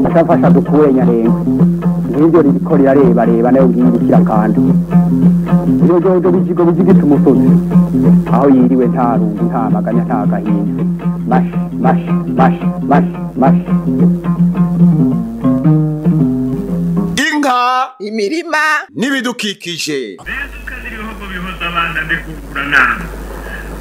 Ashafasha dukure nyarenga ngibyo riko rirareba reba nayo ngibikira kandi iyo jojo bijigo bijigita umusozi aho yiriwe nta rungu nta maganya nta gahinda mash mash mash mash mash inka imirima n'ibidukikije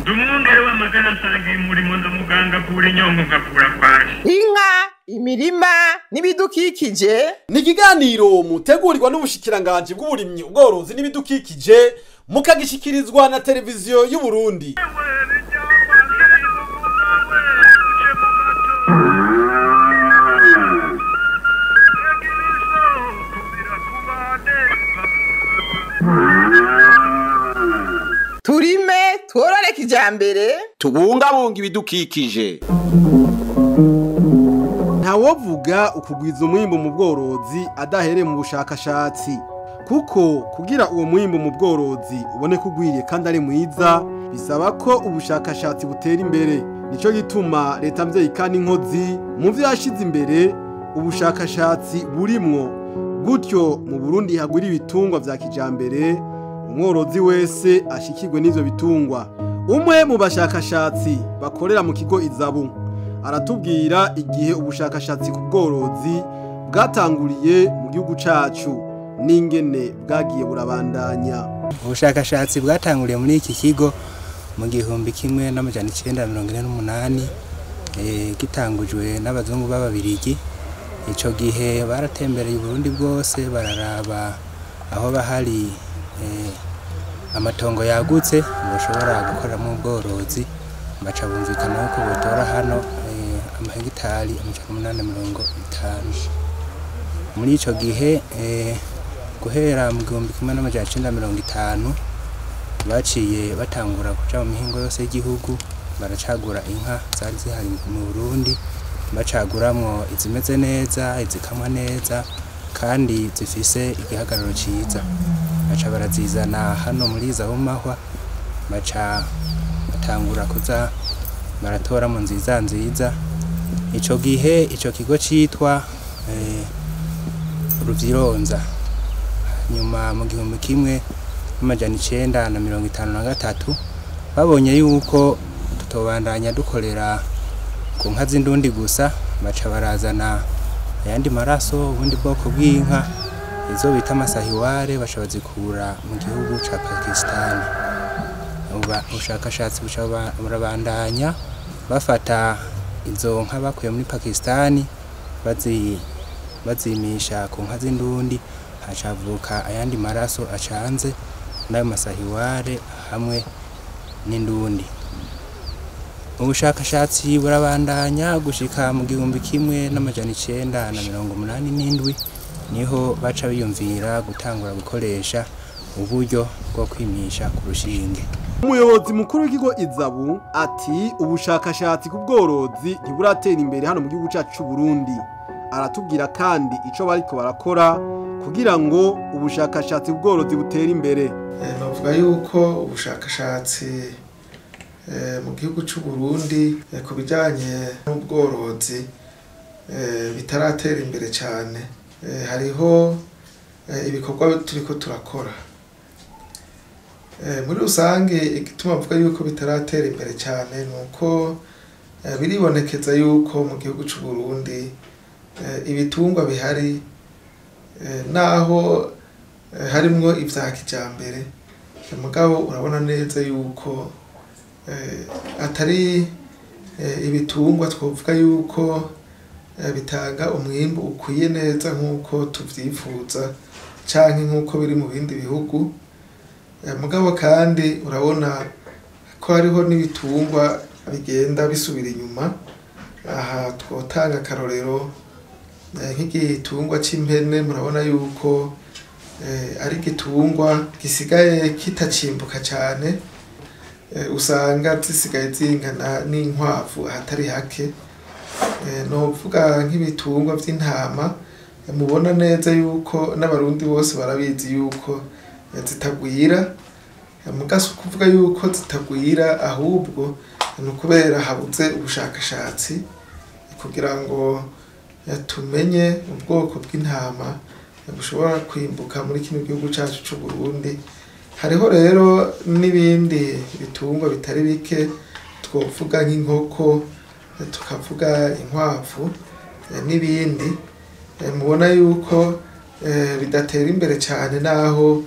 Dumungere w'amagana nsangiye umurimo ndamuganga avura inyongo nkavura kwaje. Inka, imirima n'ibidukikije ni ikiganiro mutegurirwa n'ubushikiranganje bw'uburimyi ubworozi n'ibidukikije mukagishikirizwa na televiziyo y'u Burundi. Turime tworore kijambere tubungabunga ibidukikije. Ntawovuga ukugwiza umwimbu mu bworozi adahereye mu bushakashatsi, kuko kugira uwo mwimbu mu bworozi ubone kugwiriye kandi ari mwiza bisaba ko ubushakashatsi butera imbere. Nico gituma leta mvyeyi kandi inkozi mu vyo yashize imbere ubushakashatsi burimwo, gutyo mu Burundi hagwira ibitungwa vya kijambere, umworozi wese ashikirwe n'ivyo bitungwa. Umwe mu bashakashatsi bakorera mu kigo Izabu aratubwira igihe ubushakashatsi ku bworozi bwatanguriye mu gihugu cacu n'ingene bwagiye burabandanya. Ubushakashatsi bwatanguriye muri iki kigo mu 1948 gitangujwe n'abazungu b'ababirigi. Ico gihe baratembereye Burundi bwose bararaba aho bahari amatongo yagutse bashobora gukoramo ubworozi, baca bumvikana ko botora hano amahegitari 850. Muri ico gihe guhera mu 1950 baciye batangura kuja mu mihingo yose y'igihugu, baracagura inka zari zihari mu Burundi, bacaguramwo izimeze neza, izikamwa neza kandi zifise igihagararo ciza. Baca barazizana hano muri Zabu Mahwa, baca batangura kuza baratora mu nziza nziza. Ico gihe ico kigo citwa Ruvyironza. Nyuma mu 1953 babonye yuko tutobandanya dukorera ku nka z'indundi gusa, baca barazana ayandi maraso, ubundi bwoko bw'inka izo bita amasahiware, baca bazikura mu gihugu ca Pakistan. Ubushakashatsi buca burabandanya, bafata izo nka bakuye muri Pakistan bazimisha ku nka z'indundi, hacavuka ayandi maraso acanze n'ayo masahiware hamwe n'indundi. Ubushakashatsi burabandanya gushika mu 1987 niho baca biyumvira gutangura gukoresha uburyo bwo kwimisha ku rushinge. Umuyobozi mukuru w'ikigo Izabu ati ubushakashatsi ku bworozi ntiburatera imbere hano mu gihugu cacu c'u Burundi. Aratubwira kandi ico bariko barakora kugira ngo ubushakashatsi bworozi butere imbere. Novuga yuko ubushakashatsi mu gihugu c'u Burundi ku bijanye n'ubworozi bitaratera imbere cyane. Hariho ibikorwa turiko turakora. Muri rusange igituma mvuga yuko bitaratera imbere cyane nuko biribonekeza yuko mu gihugu c'u Burundi ibitungwa bihari, naho harimwo ivya kijambere, mugabo urabona neza yuko atari ibitungwa twovuga yuko bitanga umwimbu ukwiye neza nkuko tuvyifuza canke nkuko biri mu bindi bihugu. Mugabo kandi urabona ko hariho n'ibitungwa bigenda bisubira inyuma. Aha twotanga akarorero nk'igitungwa c'impene, murabona yuko ari igitungwa gisigaye kitacimbuka cyane, usanga zisigaye zingana n'inkwavu ahatari hake. Novuga nk'ibitungwa vy'intama, mubona neza yuko n'abarundi bose barabizi yuko zitagwira. Mugasi kuvuga yuko zitagwira ahubwo ni ukubera habuze ubushakashatsi kugira ngo tumenye ubwoko bw'intama bushobora kwimbuka muri kino gihugu cyacu cy'u Burundi. Hariho rero n'ibindi bitungwa bitari bike, twovuga nk'inkoko, tukavuga inkwavu n'ibindi. Mubona yuko bidatera imbere cyane, naho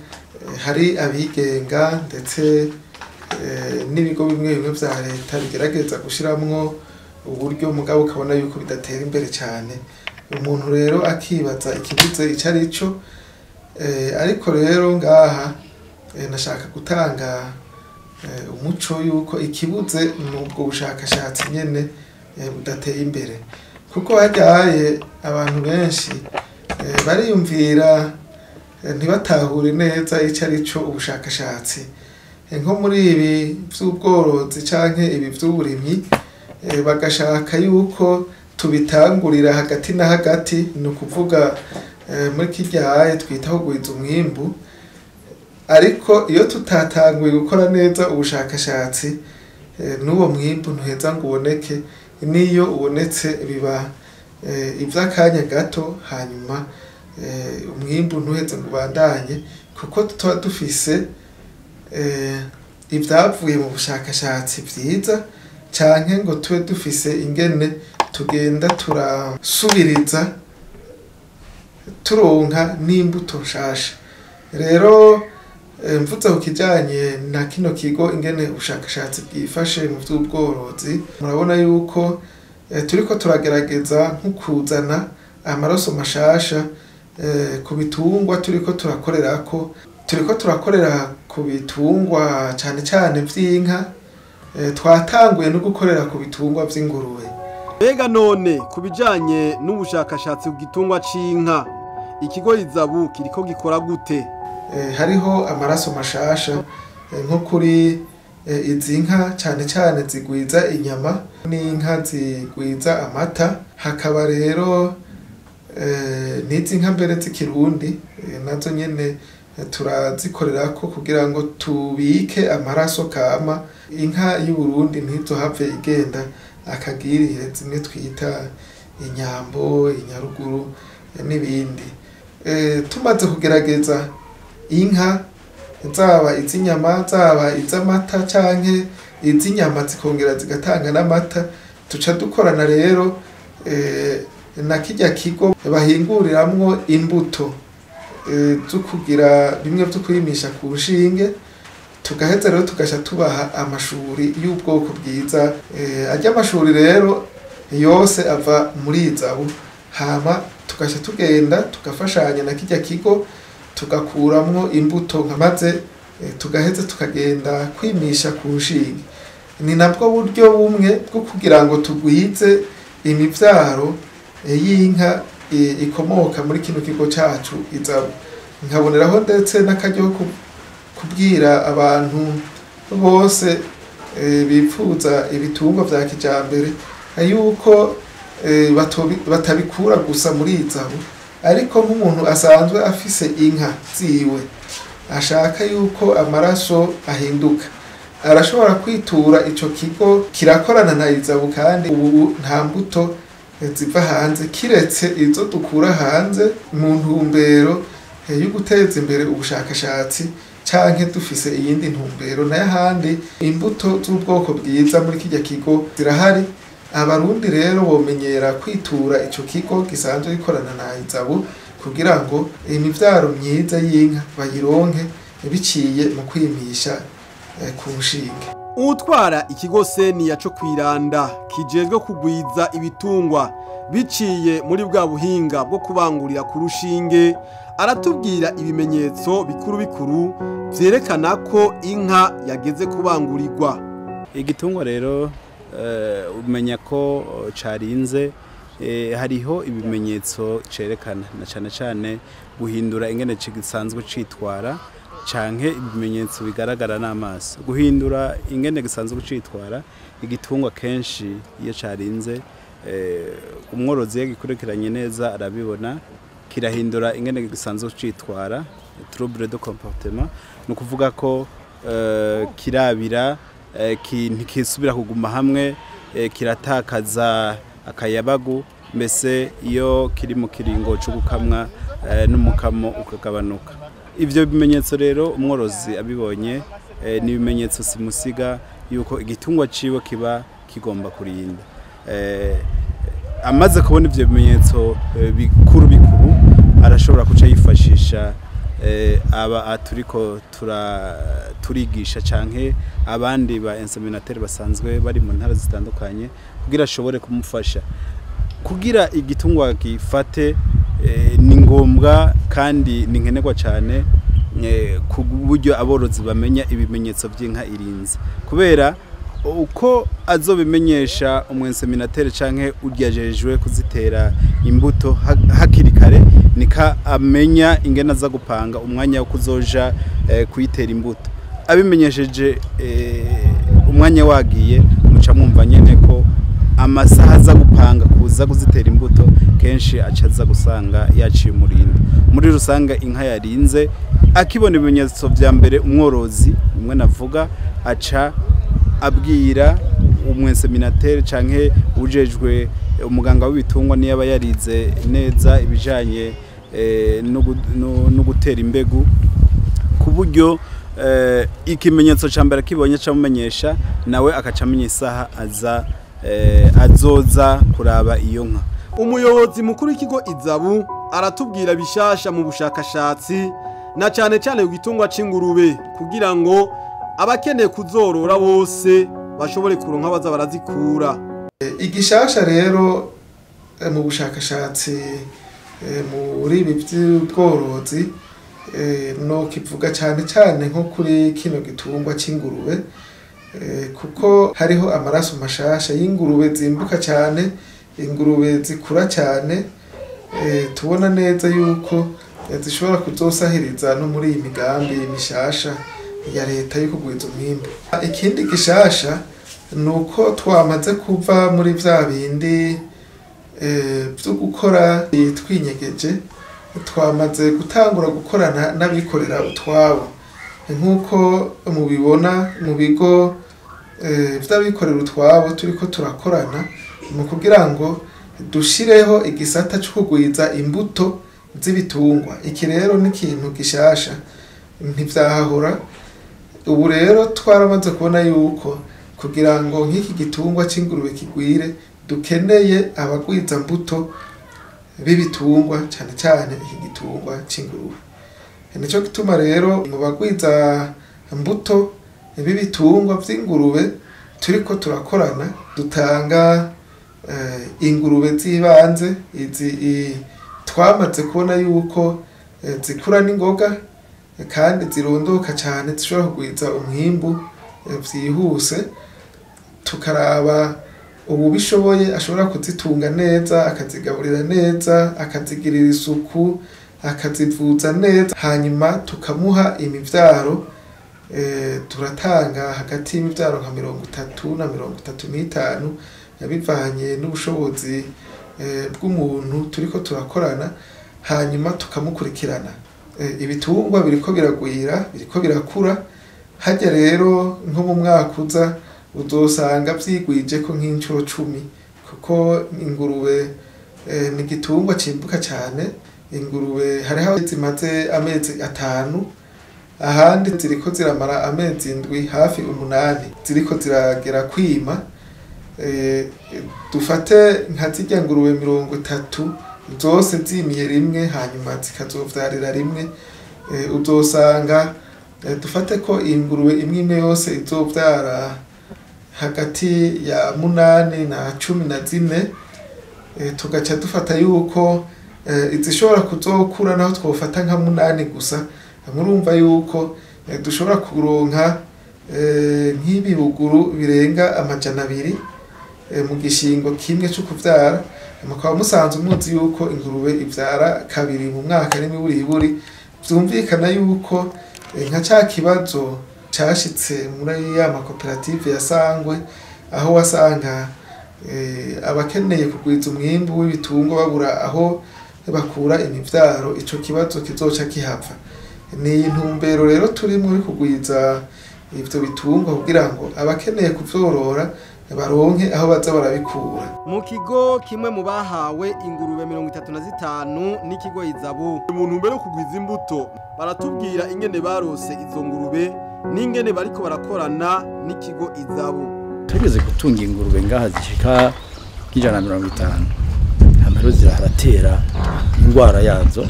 hari abigenga ndetse n'ibigo bimwe bimwe vya leta bigerageza gushiramwo uburyo, mugabo ukabona yuko bidatera imbere cyane. Umuntu rero akibaza ikibuze ico ari cyo. Ariko rero ngaha nashaka gutanga umuco yuko ikibuze nubwo bushakashatsi nyene budateye imbere, kuko hajyaye abantu benshi bariyumvira ntibatahure neza ico ari cyo ubushakashatsi. Nko muri ibi vy'ubworozi canke ibi vy'uburimyi, bagashaka yuko tubitangurira hagati na hagati, ni ukuvuga muri kiryaye twitaho kugwiza umwimbu. Ariko iyo tutatanguye gukora neza ubushakashatsi, n'uwo mwimbu ntuheza ngo uboneke, n'iyo ubonetse biba ivy'akanya gato, hanyuma umwimbu ntuheze ngo ubandanye, kuko tuba dufise ibyavuye mu bushakashatsi vyiza, canke ngo tube dufise ingene tugenda turasubiriza turonka n'imbuto nshasha. Rero mvuze ku kijanye na kino kigo ingene ubushakashatsi bwifashe mu vy'ubworozi, murabona yuko turiko turagerageza nko kuzana amaraso mashasha ku bitungwa turiko turakorerako. Turiko turakorera ku bitungwa cane cane vy'inka, twatanguye no gukorera ku bitungwa vy'ingurube. Mbega none ku bijanye n'ubushakashatsi ku gitungwa c'inka, ikigo Izabu kiriko gikora gute? Hariho amaraso mashasha nko kuri izi nka cane cane zigwiza inyama n'inka zigwiza amata. Hakaba rero n'izi nka mbere z'ikirundi nazo nyene turazikorerako kugira ngo tubike amaraso kama inka y'u Burundi ntizohave igenda akagirire zimwe twita inyambo, inyaruguru n'ibindi. Tumaze kugerageza inka zaba iz'inyama, zaba iz'amata canke iz'inyama zikongera zigatanga n'amata, tuca dukorana rero na kirya kigo bahinguriramwo imbuto zo kugira bimwe vyo kwimisha ku nshinge, tugaheza rero tugasha tubaha amashuri y'ubwoko bwiza. Ajya amashuri rero yose ava muri Izabu, hama tugasha tugenda tugafashanya na kirya kigo tugakuramwo imbuto nka, maze tugaheza tukagenda kwimisha ku nshinge. Ni nabwo buryo bumwe bwo kugira ngo tugwize imivyaro y'inka ikomoka muri kino kigo cacu Izabu. Nkaboneraho ndetse n'akaryo kubwira abantu bose bipfuza ibitungwa vya kijambere yuko batabikura gusa muri Izabu, ariko nk'umuntu asanzwe afise inka ziwe ashaka yuko amaraso ahinduka, arashobora kwitura ico kigo, kirakorana na Izabu, kandi ubu nta mbuto ziva hanze kiretse izo dukura hanze mu ntumbero yo guteza imbere ubushakashatsi canke dufise iyindi ntumbero. N'ayahandi imbuto z'ubwoko bwiza muri kirya kigo zirahari. Abarundi rero bomenyera kwitura ico kigo gisanzwe gikorana na Izabu kugira ngo imivyaro myiza y'inka bayironke biciye mu kwimisha ku nshinge. Utwara ikigo Seniya co kwiranda kijejwe kugwiza ibitungwa biciye muri bwa buhinga bwo kubangurira ku rushinge, aratubwira ibimenyetso bikuru bikuru vyerekana ko inka yageze kubangurirwa. Igitungwa rero umenya ko carinze, hariho ibimenyetso cerekana, na cane cane guhindura ingene gisanzwe citwara, canke ibimenyetso bigaragara n'amaso. Guhindura ingene gisanzwe citwara igitungwa kenshi iyo carinze, umworozi yagikurikiranye neza arabibona, kirahindura ingene gisanzwe citwara, trouble de comportement, ni ukuvuga ko kirabira, ntikisubira kuguma hamwe, kiratakaza akayabagu, mbese iyo kiri mu kiringo cyo gukamwa n'umukamo ukagabanuka. Ivyo bimenyetso rero umworozi abibonye ni ibimenyetso simusiga yuko igitungwa ciwe kiba kigomba kurinda. Amaze kubona ivyo bimenyetso bikuru bikuru arashobora kuca yifashisha aba aturiko turigisha canke abandi ba inseminateur basanzwe bari mu ntara zitandukanye kugira ashobore kumufasha kugira igitungwa gifate. Ni ngombwa kandi ni nkenerwa cyane ku buryo aborozi bamenya ibimenyetso by'inka irinze, kubera uko azobimenyesha umwenseminateur canke uryajejwe kuzitera imbuto hakiri kare, nika amenya ingene aza gupanga umwanya wo kuzoja kuyitera imbuto. Abimenyesheje umwanya wagiye, muca mwumva nyene ko amasaha aza gupanga kuza kuzitera imbuto kenshi acaza gusanga yaciye umurindo. Muri rusanga inka yarinze akibona ibimenyetso vya mbere, umworozi umwe navuga aca abwira umwenseminateur canke ujejwe umuganga w'ibitungwa niyo aba yarize neza ibijanye no gutera imbegu, ku buryo ikimenyetso ca mbere kibonye camumenyesha, nawe akacamenya isaha aza azoza kuraba iyo nka. Umuyobozi mukuru w'ikigo Izabu aratubwira bishasha mu bushakashatsi na cyane cyane ku gitungwa c'ingurube, kugira ngo abakeneye kuzorora bose bashobore kuronka baza barazikura. Igishasha rero mu bushakashatsi muri ibi by'ubworozi no kivuga cyane cyane nko kuri kino gitungwa c'ingurube, kuko hariho amaraso mashasha y'ingurube zimbuka cyane, ingurube zikura cyane, tubona neza yuko zishobora kuzosahiriza no muri iyi migambi mishasha ya leta yo kugwiza umwimbu. Ikindi gishasha nuko twamaze kuva muri vya bindi byo gukora twinyegeje, twamaze gutangura gukorana n'abikorera utwabo. Nkuko mubibona mu bigo vy'abikorera utwabo turiko turakorana mu kugira ngo dushireho igisata cyo kugwiza imbuto z'ibitungwa. Iki rero ni ikintu gishasha ntivyahahora. Ubu rero twaramaze kubona yuko kugira ngo nk'iki gitungwa c'ingurube kigwire dukeneye abagwiza mbuto b'ibitungwa, cyane cyane iki gitungwa c'ingurube. Nico gituma rero mu bagwiza mbuto b'ibitungwa vy'ingurube turiko turakorana, dutanga ingurube z'ibanze izi twamaze kubona yuko zikura n'ingoga kandi zirondoka cyane, zishobora kugwiza umwimbu vyihuse. Tukaraba ubu bishoboye ashobora kuzitunga neza, akazigaburira neza, akazigirira isuku, akazivuza neza, hanyuma tukamuha imivyaro. Turatanga hagati y'imivyaro nka 30 na 35 yabivanye n'ubushobozi bw'umuntu turiko turakorana, hanyuma tukamukurikirana. Ibitungwa biriko biragwira, biriko birakura. Hajya rero nko mu mwaka uza uzosanga vyigwije ko nk'incuro 10, kuko ingurube ni igitungwa cimbuka cyane. Ingurube hariho zimaze amezi 5, ahandi ziriko ziramara amezi 7 hafi 8 ziriko ziragera kwima. Dufate nka zirya ngurube 30 zose zimiye rimwe, hanyuma zikazovyarira rimwe, uzosanga dufate ko ingurube imwe imwe yose izovyara hagati ya 8 na 14. Tugaca dufata yuko izishobora kuzokura naho twofata nka 8 gusa, murumva yuko dushobora kuronka nk'ibibuguru birenga 200 mu gishingo kimwe cyo kuvyara. Mukaba musanzwe muzi yuko ingurube ivyara kabiri mu mwaka n'imiburiburi. Vyumvikana yuko nka ca kibazo cashitse muri ya makoperative ya Sangwe, aho wasanga abakeneye kugwiza umwimbu w'ibitungwa babura aho bakura imivyaro, ico kibazo kizoca kihava. Ni intumbero rero turimo yo kugwiza ivyo bitungwa kugira ngo abakeneye kuvyorora baronke aho baza barabikura. Mu kigo kimwe mu bahawe ingurube 35 n'ikigo Izabu, mu ntumbero yo kugwiza imbuto, baratubwira ingene barose izo ngurube n'ingene bariko barakorana n'ikigo Izabu. Tugeze gutunga ingurube ngaha zishika 150, hamero ziraharatera ingwara yazo,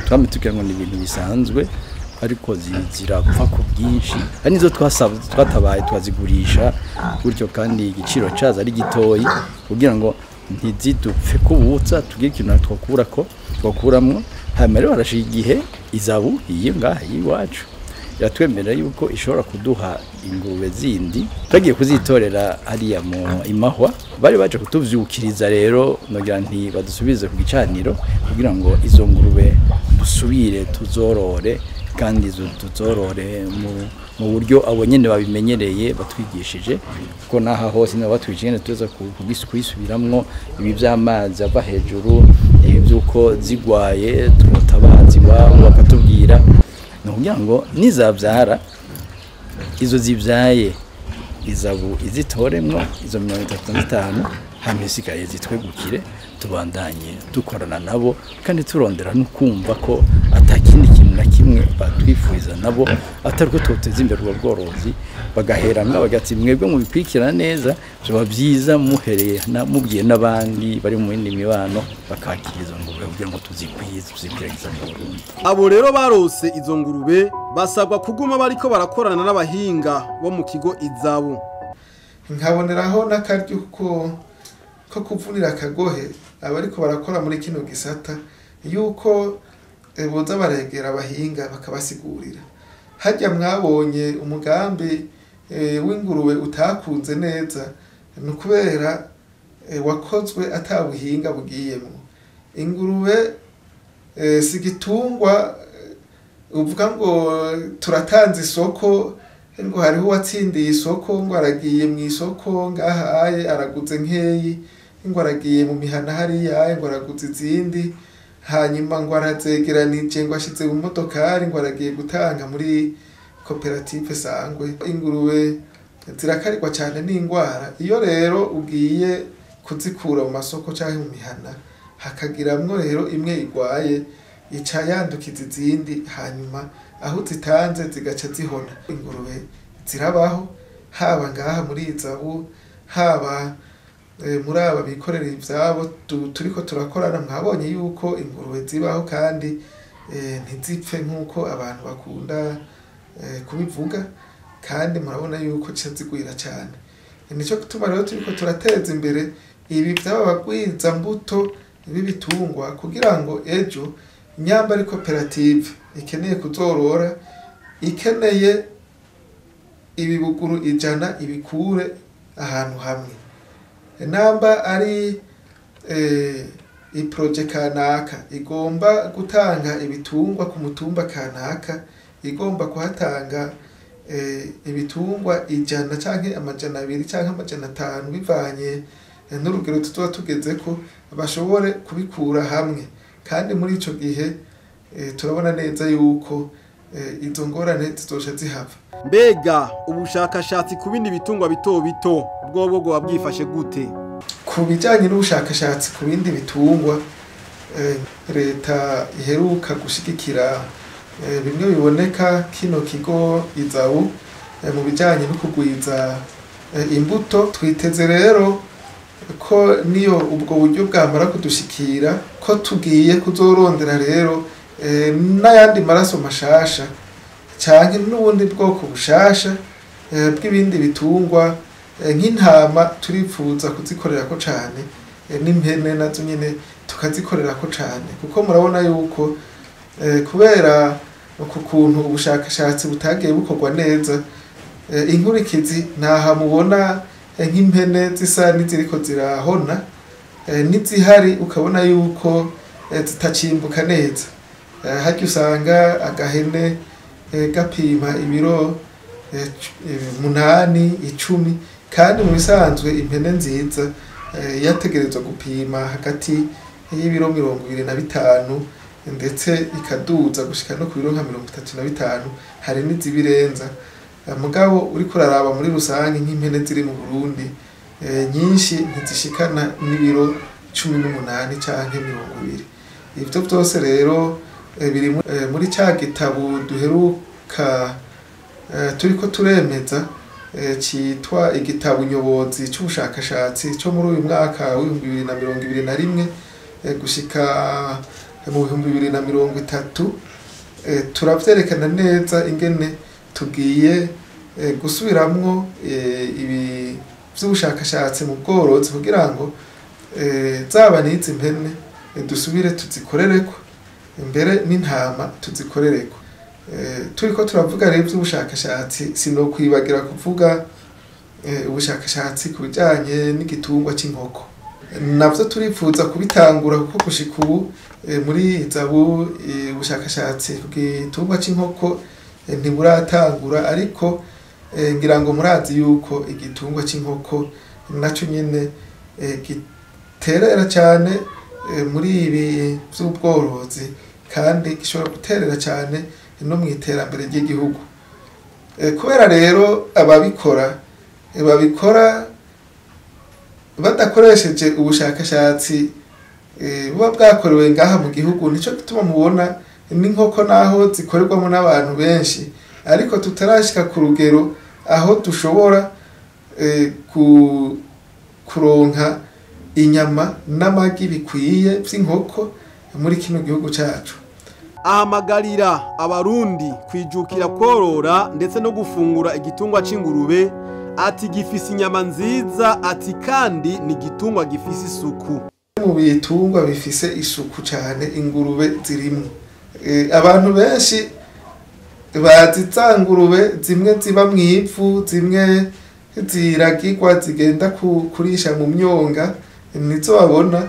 twamye tugira ngo ni ibintu bisanzwe, ariko zirapfa ku bwinshi. Hari nizo twatabaye twazigurisha gutyo, kandi igiciro cazo ari gitoyi kugira ngo ntizidupfe kubutsa, tugire ikintu twakurako twakuramwo. Hanyuma rero harashika igihe Izabu iyi ngaha y'iwacu iratwemerera yuko ishobora kuduha ingurube zindi. Twagiye kuzitorera hariya mu Imahwa, bari baje kutuvyukiriza rero nogira nti badusubize ku gicaniro kugira ngo izo ngurube dusubire tuzorore, kandi tuzorore mu buryo abo nyene babimenyereye batwigishije, kuko naha hose nabo batwigishije nyene tuza kuyisubiramwo ibi vy'amazi ava hejuru, ibi vy'uko zigwaye twotabaza iwabo bakatubwira, ni ukugira ngo nizavyara izo zivyaye Izabu izitoremwo izo 35, hama isigaye zitwegukire, tubandanye dukorana nabo kandi turondera no kumva ko atakindi kintu na kimwe batwifuriza nabo atari ko twoteza imbere ubwo bworozi. Bagaheramwa bagati mwebwe mubikurikirana neza, vyoba vyiza muhereye mubwiye n'abandi bari mu yindi mibano bakakira izo ngurube kugira ngo tuzikwize tuzikwiragize mu Burundi. Abo rero barose izo ngurube basabwa kuguma bariko barakorana n'abahinga bo mu kigo Izabu. Nkaboneraho n'akaryo ko kuvunira akagohe abariko barakora muri kino gisata, yuko boza baregera abahinga bakabasigurira. Harya mwabonye umugambi w'ingurube utakunze neza, ni ukubera wakozwe atabuhinga bugiyemwo. Ingurube si igitungwa uvuga ngo turatanze isoko, ngo hariho uwatsindiye isoko, ngo aragiye mu isoko ngahaye araguze nkeyi, ngo aragiye mu mihana hariya ngo araguze izindi, hanyuma ngo arazegeranije ngo ashize mu modokari ngo aragiye gutanga muri koperative Sangwe. Ingurube zirakarirwa cyane n'ingwara. Iyo rero ugiye kuzikura mu masoko canke mu mihana hakagiramwo rero imwe igwaye, ica yandukiza izindi, hanyuma aho zitanze zigaca zihona. Ingurube zirabaho haba ngaha muri Izabu, haba muri aba bikorera ivyabo turiko turakorana. Mwabonye yuko ingurube zibaho kandi ntizipfe nk'uko abantu bakunda kubivuga, kandi murabona yuko zica zigwira cyane. Nico gituma rero turiko turateza imbere ibi vy'aba bagwiza mbuto b'ibitungwa, kugira ngo ejo nyamba ari koperative ikeneye kuzorora, ikeneye ibibuguru 100 ibikure ahantu hamwe, namba ari iproje kanaka igomba gutanga ibitungwa ku mutumba kanaka, igomba kuhatanga ibitungwa 100 canke 200 canke 500 bivanye n'urugero tuzoba tugezeko, bashobore kubikura hamwe. Kandi muri ico gihe turabona neza yuko izo ngorane zizosha zihava. Mbega ubushakashatsi ku bindi bitungwa bito bito bwobo bwoba bwifashe gute? Ku bijanye n'ubushakashatsi ku bindi bitungwa, leta iheruka gushigikira bimwe biboneka kino kigo Izabu mu bijanye no kugwiza imbuto. Twiteze rero ko niyo ubwo buryo bwamara kudushikira ko tugiye kuzorondera rero n'ayandi maraso mashasha canke n'ubundi bwoko bushasha bw'ibindi bitungwa nk'intama turipfuza kuzikorerako cane, n'impene nazo nyene tukazikorerako cane, kuko murabona yuko kubera uku kuntu ubushakashatsi butagiye bukorwa neza, inkurikizi ntaha mubona nk'impene zisa n'iziriko zirahona, n'izihari ukabona yuko zitacimbuka neza. Harya usanga agahene gapima ibiro 8, 10, kandi mu bisanzwe impene nziza yategerezwa gupima hagati y'ibiro 25 ndetse ikaduza gushika no ku biro nka 35, hari n'izibirenza. Mugabo uriko uraraba muri rusange nk'impene ziri mu Burundi Nyinshi ntizishikana n'ibiro 18 canke 20. Ivyo byose rero biri muri ca gitabo duheruka turiko turemeza, citwa igitabo nyobozi c'ubushakashatsi co muri uyu mwaka w'2021 gushika mu 2030. Turavyerekana neza ingene tugiye gusubiramwo ibi vy'ubushakashatsi mu bworozi kugira ngo zaba n'izi mpene dusubire tuzikorereko, imbere n'intama tuzikorereko. Turiko turavuga rero ivy'ubushakashatsi, sinokwibagira kuvuga ubushakashatsi ku bijanye n'igitungwa c'inkoko. Navyo turipfuza kubitangura kuko gushika ubu muri Izabu ubushakashatsi ku gitungwa c'inkoko ntiburatangura, ariko ngira ngo murazi yuko igitungwa c'inkoko naco nyene giterera cyane muri ibi vy'ubworozi, kandi gishobora guterera cyane no mu iterambere ry'igihugu. Kubera rero ababikora babikora badakoresheje ubushakashatsi buba bwakorewe ngaha mu gihugu, nico gituma mubona n'inkoko naho zikorerwamo n'abantu benshi, ariko tutarashika ku rugero aho dushobora kuronka inyama n'amagi bikwiye vy'inkoko muri kino gihugu cacu. Ahamagarira abarundi kwijukira korora ndetse no gufungura igitungwa c'ingurube, ati gifise inyama nziza, ati kandi ni igitungwa gifise isuku. Mu bitungwa bifise isuku cyane ingurube zirimwo. Abantu benshi bazi za ngurube zimwe ziba mw'ivu, zimwe ziragirwa zigenda kurisha mu myonga, nizo babona.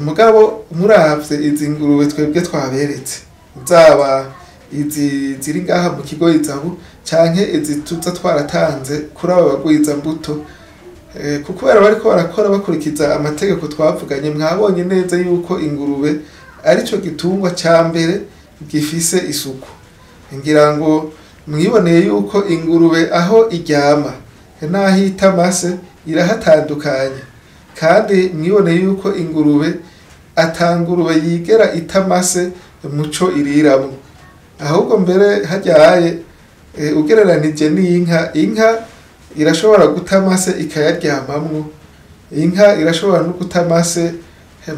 Mugabo muravye izi ngurube twebwe twaberetse, zaba izi ziri ngaha mu kigo Izabu canke izi tuza twaratanze kuri aba bagwiza mbuto, kuko bariko barakora bakurikiza amategeko twavuganye. Mwabonye neza yuko ingurube arico gitungwa ca mbere gifise isuku. Ngira ngo mwiboneye yuko ingurube aho iryama n'aho ita amase irahatandukanye, kandi mwiboneye yuko ingurube atangurube yigera ita amase muco iriramwo. Ahubwo mbere haryaye ugereranije n'inka, inka irashobora guta amase ikayaryamamwo, inka irashobora no guta amase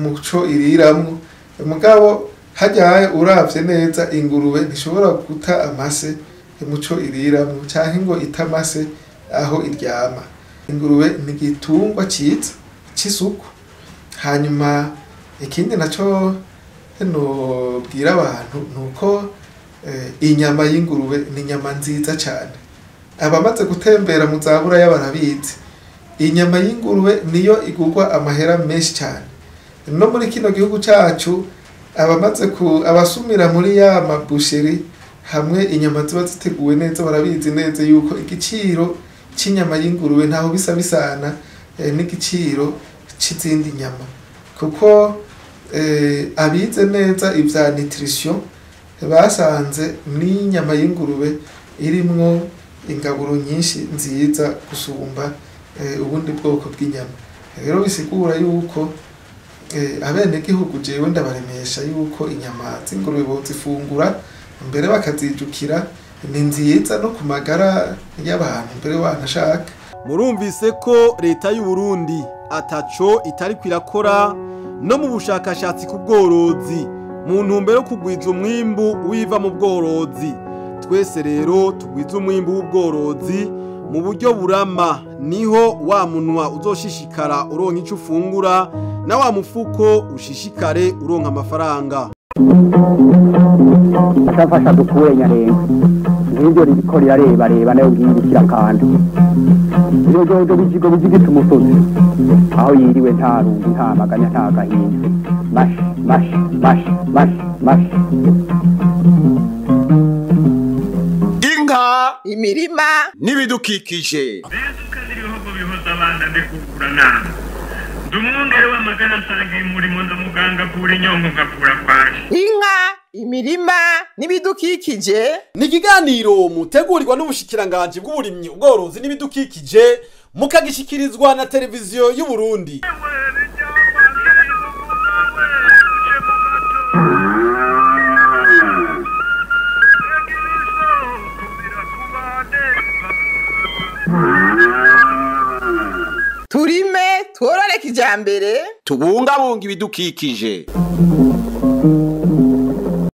muco iriramwo. Mugabo haryaye uravye neza ingurube ntishobora guta amase muco iriramwo canke ngo ita amase aho iryama. Ingurube ni igitungwa ciza c'isuku. Hanyuma ikindi naco nobwira abantu nuko inyama y'ingurube ni inyama nziza cyane. Abamaze gutembera mu za Buraya barabizi, inyama y'ingurube niyo igurwa amahera menshi cyane. No muri kino gihugu cacu abamaze abasumira muri ya mabusheri hamwe inyama ziba ziteguwe neza barabizi neza yuko igiciro c'inyama y'ingurube ntaho bisa bisana n'igiciro c'izindi nyama, kuko abize neza ivya nutrition basanze n'inyama y'ingurube irimwo ingaburo nyinshi nziza gusumba ubundi bwoko bw'inyama. Rero bisigura yuko abenegihugu jewe ndabaremesha yuko inyama z'ingurube bozifungura mbere bakazijukira, ni nziza no ku magara y'abantu mbere wanashaka. Murumvise ko leta y'u Burundi ataco itari kwirakora no mu bushakashatsi ku bworozi mu ntumbero yo kugwiza umwimbu wiva mu bworozi. Twese rero tugwiza umwimbu w'ubworozi mu buryo burama, niho wa munwa uzoshishikara uronka ico ufungura na wa mufuko ushishikare uronka amafaranga. Mfasha dukure Nyarenga, ngibyo ririko rirarebareba nayo ngiye kirakanda. Ibijojo bijigo bijigita umusozi, aho yiriwe nta rungu nta maganya nta gahinda. Mash mash mash mash mash. Inka, imirima n'ibidukikije. Ibihugu bihuza abana ndikukura nama. Ndi umwungere w'amagara nsangiye umurimo ndamuganga avura inyongo nkavura kwaje. Inka, Imirima n'ibidukikije. Ni ikiganiro mutegurirwa n'ubushikiranganji bw'uburimyi, ubworozi n'ibidukikije, mukagishikirizwa na Televiziyo y'u Burundi. Turime, tworore kijambere. Tubungabunga ibidukikije.